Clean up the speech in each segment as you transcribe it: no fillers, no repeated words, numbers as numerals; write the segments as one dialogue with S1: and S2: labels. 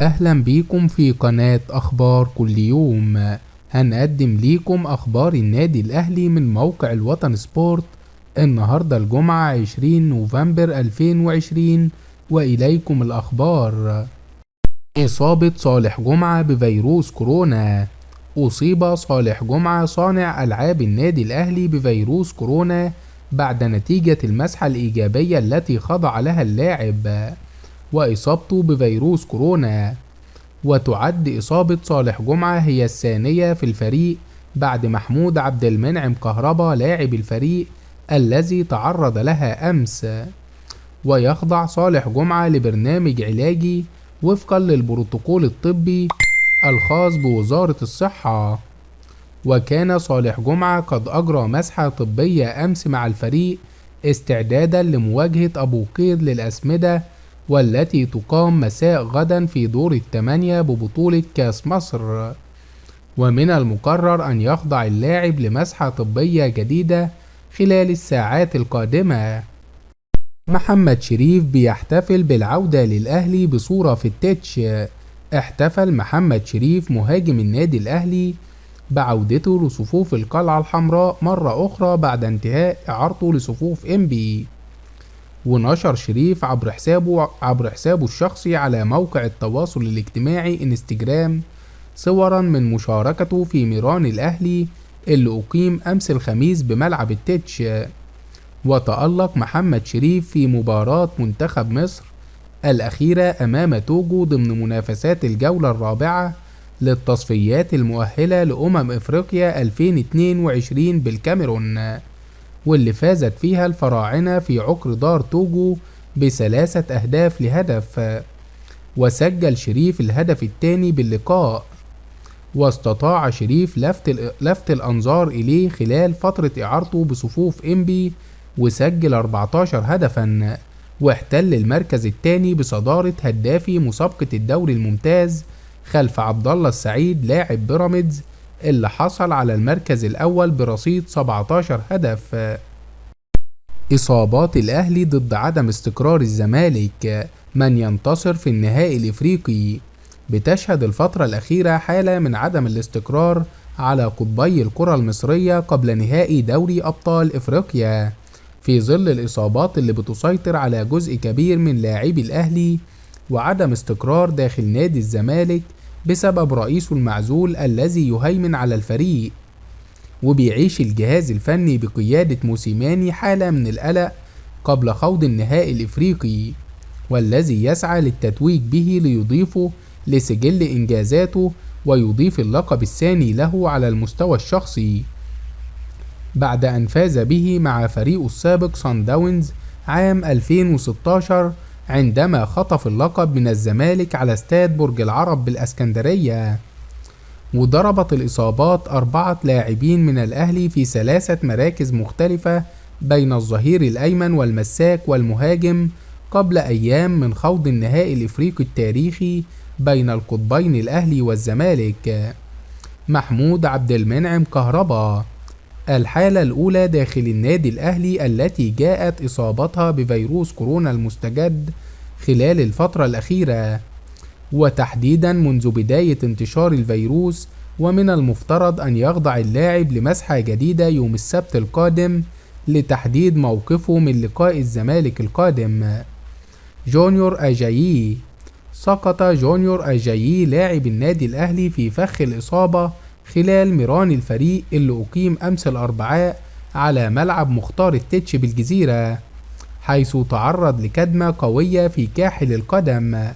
S1: أهلا بيكم في قناة أخبار كل يوم. هنقدم ليكم أخبار النادي الأهلي من موقع الوطن سبورت النهاردة الجمعة 20 نوفمبر 2020. وإليكم الأخبار. إصابة صالح جمعة بفيروس كورونا. أصيب صالح جمعة صانع ألعاب النادي الأهلي بفيروس كورونا بعد نتيجة المسحة الإيجابية التي خضع لها اللاعب وإصابته بفيروس كورونا. وتعد إصابة صالح جمعة هي الثانية في الفريق بعد محمود عبد المنعم كهربا لاعب الفريق الذي تعرض لها أمس. ويخضع صالح جمعة لبرنامج علاجي وفقا للبروتوكول الطبي الخاص بوزارة الصحة. وكان صالح جمعة قد أجرى مسحة طبية أمس مع الفريق استعدادا لمواجهة أبو قير للأسمدة والتي تقام مساء غدا في دور الثمانية ببطولة كاس مصر. ومن المقرر أن يخضع اللاعب لمسحة طبية جديدة خلال الساعات القادمة. محمد شريف بيحتفل بالعودة للأهلي بصورة في التتش. احتفل محمد شريف مهاجم النادي الأهلي بعودته لصفوف القلعة الحمراء مرة أخرى بعد انتهاء إعارته لصفوف إنبي. ونشر شريف عبر حسابه الشخصي على موقع التواصل الاجتماعي انستجرام صورا من مشاركته في ميران الأهلي اللي أقيم أمس الخميس بملعب التتش. وتألق محمد شريف في مباراة منتخب مصر الأخيرة أمام توجو ضمن منافسات الجولة الرابعة للتصفيات المؤهلة لأمم إفريقيا 2022 بالكاميرون، واللي فازت فيها الفراعنة في عقر دار توجو ب3 أهداف لهدف. وسجل شريف الهدف الثاني باللقاء. واستطاع شريف لفت الأنظار إليه خلال فترة إعارته بصفوف إنبي وسجل 14 هدفا، واحتل المركز الثاني بصدارة هدافي مسابقة الدوري الممتاز خلف عبد الله السعيد لاعب بيراميدز اللي حصل على المركز الأول برصيد 17 هدف. إصابات الأهلي ضد عدم استقرار الزمالك، من ينتصر في النهائي الإفريقي. بتشهد الفترة الأخيرة حالة من عدم الاستقرار على قطبي الكرة المصرية قبل نهائي دوري أبطال إفريقيا في ظل الإصابات اللي بتسيطر على جزء كبير من لاعبي الأهلي وعدم استقرار داخل نادي الزمالك بسبب رئيسه المعزول الذي يهيمن على الفريق. وبيعيش الجهاز الفني بقيادة موسيماني حالة من القلق قبل خوض النهائي الإفريقي والذي يسعى للتتويج به ليضيفه لسجل إنجازاته ويضيف اللقب الثاني له على المستوى الشخصي بعد أن فاز به مع فريقه السابق صن داونز عام 2016 عندما خطف اللقب من الزمالك على استاد برج العرب بالإسكندرية. وضربت الإصابات 4 لاعبين من الأهلي في 3 مراكز مختلفة بين الظهير الأيمن والمساك والمهاجم قبل أيام من خوض النهائي الإفريقي التاريخي بين القطبين الأهلي والزمالك. محمود عبد المنعم كهربا. الحالة الأولى داخل النادي الأهلي التي جاءت إصابتها بفيروس كورونا المستجد خلال الفترة الأخيرة، وتحديدا منذ بداية انتشار الفيروس، ومن المفترض أن يخضع اللاعب لمسحة جديدة يوم السبت القادم لتحديد موقفه من لقاء الزمالك القادم. جونيور أجايي. سقط جونيور أجايي لاعب النادي الأهلي في فخ الإصابة خلال ميران الفريق اللي أقيم أمس الأربعاء على ملعب مختار التتش بالجزيرة، حيث تعرض لكدمة قوية في كاحل القدم.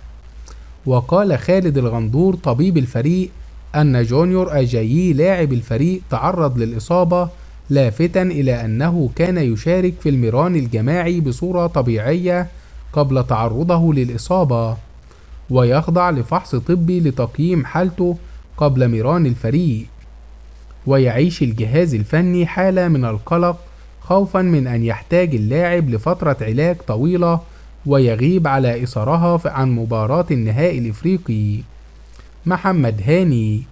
S1: وقال خالد الغندور طبيب الفريق أن جونيور أجايي لاعب الفريق تعرض للإصابة، لافتا إلى أنه كان يشارك في الميران الجماعي بصورة طبيعية قبل تعرضه للإصابة، ويخضع لفحص طبي لتقييم حالته قبل ميران الفريق. ويعيش الجهاز الفني حالة من القلق خوفا من أن يحتاج اللاعب لفترة علاج طويلة ويغيب على إثرها عن مباراة النهائي الإفريقي. محمد هاني.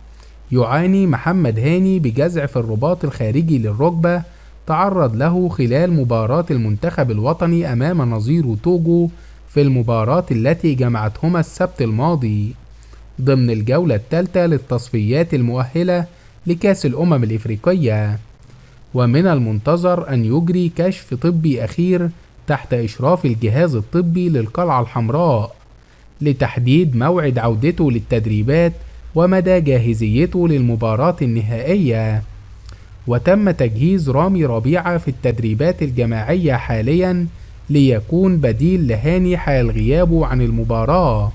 S1: يعاني محمد هاني بجزع في الرباط الخارجي للركبة تعرض له خلال مباراة المنتخب الوطني أمام نظيره توجو في المباراة التي جمعتهما السبت الماضي، ضمن الجولة الثالثة للتصفيات المؤهلة لكأس الأمم الإفريقية. ومن المنتظر أن يجري كشف طبي أخير تحت إشراف الجهاز الطبي للقلعة الحمراء لتحديد موعد عودته للتدريبات ومدى جاهزيته للمباراة النهائية. وتم تجهيز رامي ربيعة في التدريبات الجماعية حاليا ليكون بديل لهاني حال غيابه عن المباراة.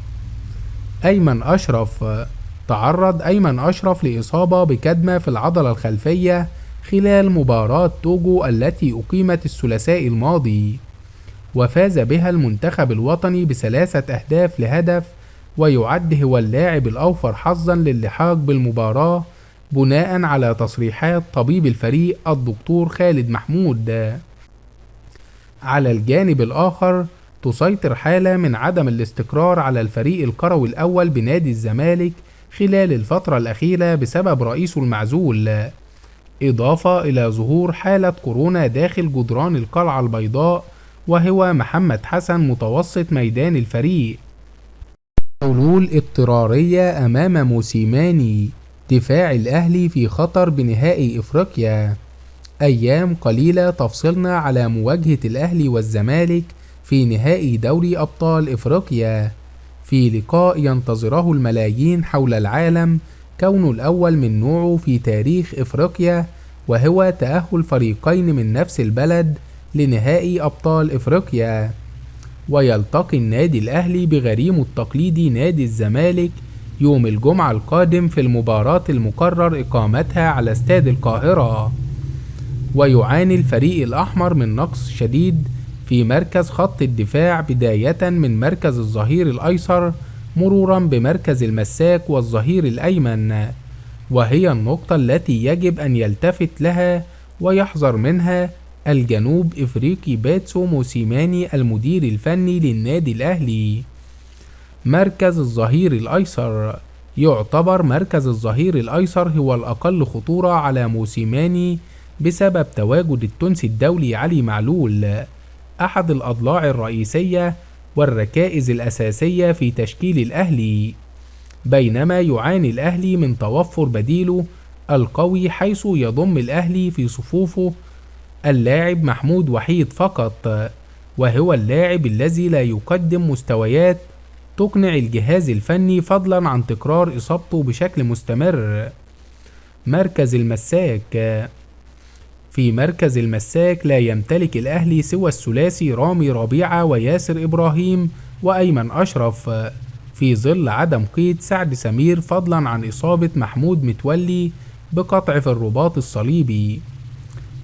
S1: تعرض أيمن أشرف لإصابة بكدمة في العضلة الخلفية خلال مباراة توجو التي أقيمت الثلاثاء الماضي، وفاز بها المنتخب الوطني ب3 أهداف ل0. ويعد هو اللاعب الأوفر حظا للحاق بالمباراة بناء على تصريحات طبيب الفريق الدكتور خالد محمود. على الجانب الآخر تسيطر حالة من عدم الاستقرار على الفريق الكروي الأول بنادي الزمالك خلال الفترة الأخيرة بسبب رئيسه المعزول، إضافة إلى ظهور حالة كورونا داخل جدران القلعة البيضاء وهو محمد حسن متوسط ميدان الفريق. حلول اضطرارية أمام موسيماني، دفاع الأهلي في خطر بنهائي إفريقيا. أيام قليلة تفصلنا على مواجهة الأهلي والزمالك في نهائي دوري أبطال إفريقيا، في لقاء ينتظره الملايين حول العالم كونه الأول من نوعه في تاريخ إفريقيا، وهو تأهل فريقين من نفس البلد لنهائي أبطال إفريقيا. ويلتقي النادي الأهلي بغريمه التقليدي نادي الزمالك يوم الجمعة القادم في المباراة المقرر إقامتها على استاد القاهرة. ويعاني الفريق الأحمر من نقص شديد في مركز خط الدفاع، بداية من مركز الظهير الأيسر مرورا بمركز المساك والظهير الأيمن، وهي النقطة التي يجب أن يلتفت لها ويحذر منها الجنوب إفريقي باتسو موسيماني المدير الفني للنادي الأهلي. مركز الظهير الأيسر. يعتبر مركز الظهير الأيسر هو الأقل خطورة على موسيماني بسبب تواجد التونسي الدولي علي معلول، أحد الأضلاع الرئيسية والركائز الأساسية في تشكيل الأهلي، بينما يعاني الأهلي من توفر بديله القوي، حيث يضم الأهلي في صفوفه اللاعب محمود وحيد فقط، وهو اللاعب الذي لا يقدم مستويات تقنع الجهاز الفني فضلا عن تكرار إصابته بشكل مستمر. مركز المساك. في مركز المساك لا يمتلك الأهلي سوى الثلاثي رامي ربيعة وياسر إبراهيم وأيمن أشرف، في ظل عدم قيد سعد سمير فضلا عن إصابة محمود متولي بقطع في الرباط الصليبي.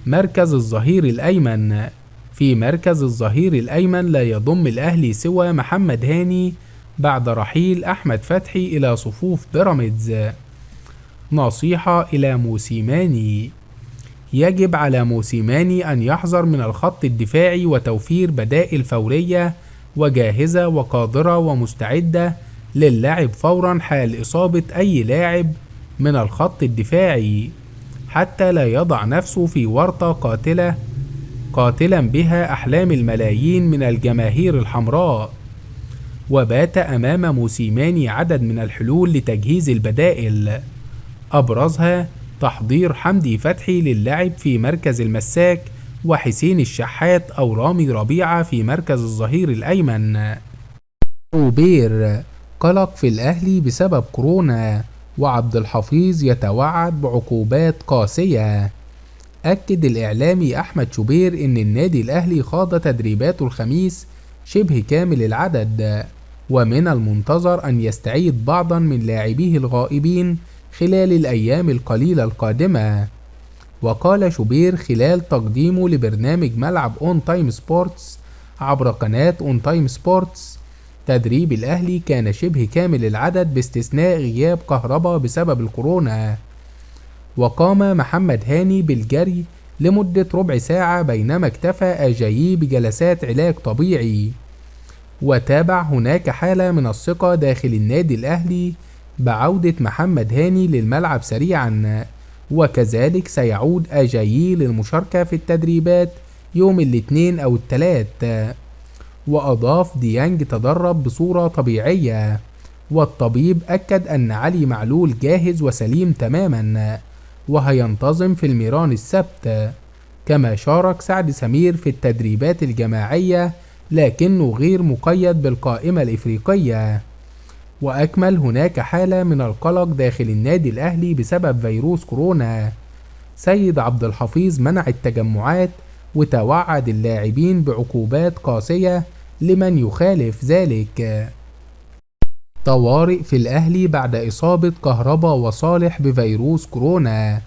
S1: مركز الظهير الأيمن. في مركز الظهير الأيمن لا يضم الأهلي سوى محمد هاني بعد رحيل أحمد فتحي إلى صفوف بيراميدز. نصيحة إلى موسيماني: يجب على موسيماني أن يحذر من الخط الدفاعي وتوفير بدائل فورية وجاهزة وقادرة ومستعدة للعب فورا حال إصابة أي لاعب من الخط الدفاعي، حتى لا يضع نفسه في ورطة قاتلا بها أحلام الملايين من الجماهير الحمراء. وبات أمام موسيماني عدد من الحلول لتجهيز البدائل، أبرزها تحضير حمدي فتحي للعب في مركز المساك وحسين الشحات أو رامي ربيعة في مركز الظهير الأيمن. روبير: قلق في الأهلي بسبب كورونا، وعبد الحفيظ يتوعد بعقوبات قاسية. أكد الإعلامي أحمد شوبير إن النادي الأهلي خاض تدريباته الخميس شبه كامل العدد، ومن المنتظر أن يستعيد بعضا من لاعبيه الغائبين خلال الأيام القليلة القادمة. وقال شوبير خلال تقديمه لبرنامج ملعب أون تايم سبورتس عبر قناة أون تايم سبورتس: تدريب الأهلي كان شبه كامل العدد باستثناء غياب كهربا بسبب الكورونا. وقام محمد هاني بالجري لمدة ربع ساعة بينما اكتفى أجاييه بجلسات علاج طبيعي. وتابع هناك حالة من الثقة داخل النادي الأهلي بعودة محمد هاني للملعب سريعا، وكذلك سيعود أجاييه للمشاركة في التدريبات يوم الاثنين أو الثلاث. وأضاف: ديانج تدرب بصورة طبيعية، والطبيب أكد أن علي معلول جاهز وسليم تماما وهينتظم في الميران السبت. كما شارك سعد سمير في التدريبات الجماعية لكنه غير مقيد بالقائمة الإفريقية. وأكمل هناك حالة من القلق داخل النادي الأهلي بسبب فيروس كورونا. سيد عبد الحفيظ منع التجمعات وتوعد اللاعبين بعقوبات قاسية لمن يخالف ذلك. طوارئ في الأهلي بعد إصابة كهربا وصالح بفيروس كورونا.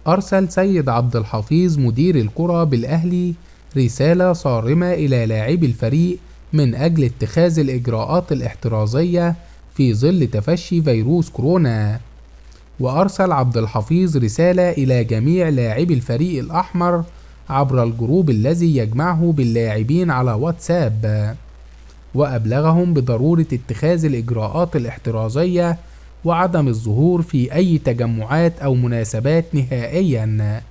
S1: أرسل سيد عبد الحفيظ مدير الكرة بالأهلي رسالة صارمة إلى لاعبي الفريق من أجل اتخاذ الإجراءات الاحترازية في ظل تفشي فيروس كورونا. وأرسل عبد الحفيظ رسالة إلى جميع لاعبي الفريق الأحمر عبر الجروب الذي يجمعه باللاعبين على واتساب، وأبلغهم بضرورة اتخاذ الإجراءات الاحترازية وعدم الظهور في أي تجمعات أو مناسبات نهائيا،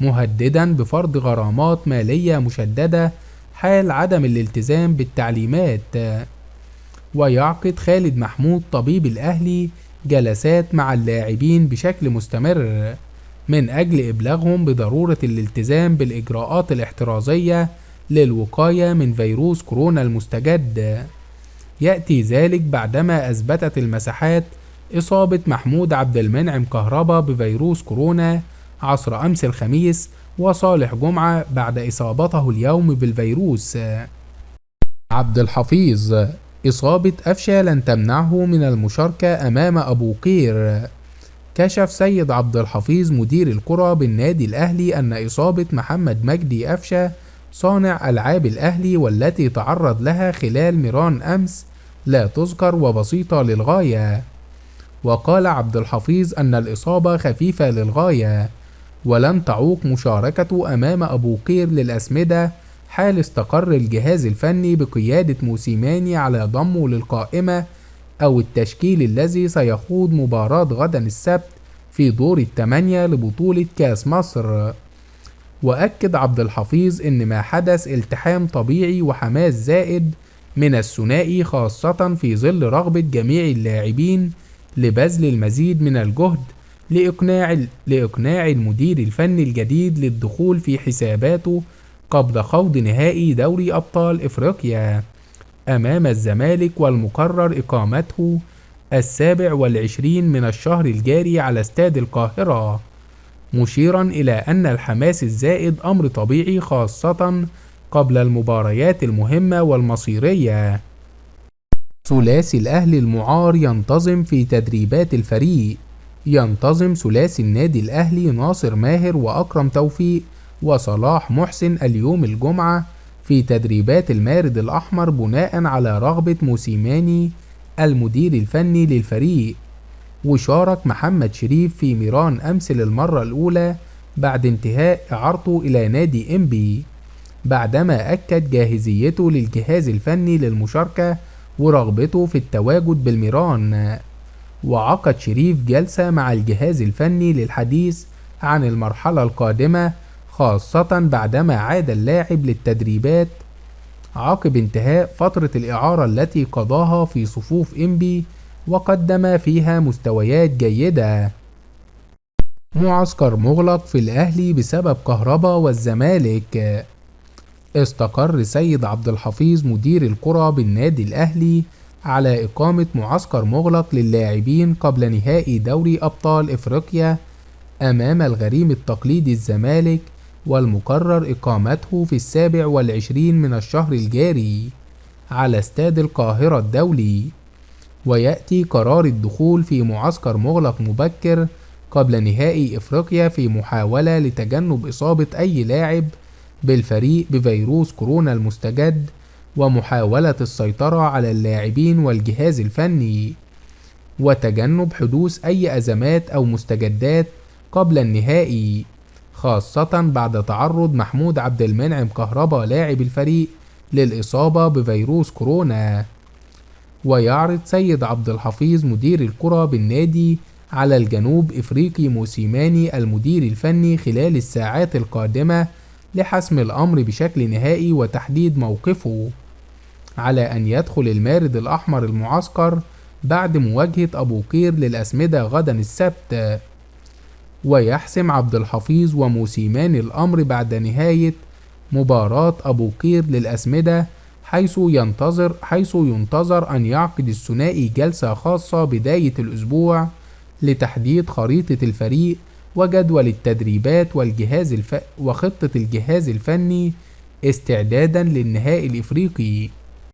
S1: مهددا بفرض غرامات مالية مشددة حال عدم الالتزام بالتعليمات. ويعقد خالد محمود طبيب الأهلي جلسات مع اللاعبين بشكل مستمر من أجل إبلاغهم بضرورة الالتزام بالإجراءات الاحترازية للوقاية من فيروس كورونا المستجد. يأتي ذلك بعدما أثبتت المساحات إصابة محمود عبد المنعم كهربا بفيروس كورونا عصر أمس الخميس، وصالح جمعة بعد إصابته اليوم بالفيروس. عبد الحفيظ: إصابة أفشة لن تمنعه من المشاركة أمام أبو قير. كشف سيد عبد الحفيظ مدير الكرة بالنادي الأهلي أن إصابة محمد مجدي أفشة صانع ألعاب الأهلي والتي تعرض لها خلال ميران أمس لا تذكر وبسيطة للغاية. وقال عبد الحفيظ أن الإصابة خفيفة للغاية ولن تعوق مشاركته أمام أبو قير للأسمدة حال استقر الجهاز الفني بقيادة موسيماني على ضمه للقائمة أو التشكيل الذي سيخوض مباراة غدا السبت في دور الثمانية لبطولة كأس مصر. وأكد عبد الحفيظ أن ما حدث التحام طبيعي وحماس زائد من الثنائي، خاصة في ظل رغبة جميع اللاعبين لبذل المزيد من الجهد لإقناع المدير الفني الجديد للدخول في حساباته قبل خوض نهائي دوري أبطال إفريقيا أمام الزمالك، والمقرر إقامته 27 من الشهر الجاري على استاد القاهرة، مشيرا إلى أن الحماس الزائد أمر طبيعي خاصة قبل المباريات المهمة والمصيرية. ثلاثي الأهلي المعار ينتظم في تدريبات الفريق. ينتظم ثلاثي النادي الأهلي ناصر ماهر وأكرم توفيق وصلاح محسن اليوم الجمعة في تدريبات المارد الأحمر بناء على رغبة موسيماني المدير الفني للفريق. وشارك محمد شريف في ميران أمس للمرة الأولى بعد انتهاء إعارته إلى نادي إنبي، بعدما أكد جاهزيته للجهاز الفني للمشاركة ورغبته في التواجد بالميران. وعقد شريف جلسة مع الجهاز الفني للحديث عن المرحلة القادمة، خاصة بعدما عاد اللاعب للتدريبات عقب انتهاء فترة الإعارة التي قضاها في صفوف إنبي وقدم فيها مستويات جيدة. معسكر مغلق في الأهلي بسبب كهربا والزمالك. استقر سيد عبد الحفيظ مدير الكرة بالنادي الأهلي على إقامة معسكر مغلق للاعبين قبل نهائي دوري أبطال إفريقيا أمام الغريم التقليدي الزمالك، والمقرر إقامته في 27 من الشهر الجاري على استاد القاهرة الدولي. ويأتي قرار الدخول في معسكر مغلق مبكر قبل نهائي إفريقيا في محاولة لتجنب إصابة أي لاعب بالفريق بفيروس كورونا المستجد، ومحاولة السيطرة على اللاعبين والجهاز الفني، وتجنب حدوث أي أزمات أو مستجدات قبل النهائي، خاصة بعد تعرض محمود عبد المنعم كهربا لاعب الفريق للإصابة بفيروس كورونا. ويعرض سيد عبد الحفيظ مدير الكرة بالنادي على الجنوب إفريقي موسيماني المدير الفني خلال الساعات القادمة لحسم الأمر بشكل نهائي وتحديد موقفه على أن يدخل المارد الأحمر المعسكر بعد مواجهة أبو قير للأسمدة غدا السبت. ويحسم عبد الحفيظ وموسيماني الأمر بعد نهاية مباراة أبو قير للأسمدة، حيث ينتظر أن يعقد الثنائي جلسة خاصة بداية الأسبوع لتحديد خريطة الفريق وجدول التدريبات وخطة الجهاز الفني استعدادا للنهائي الإفريقي.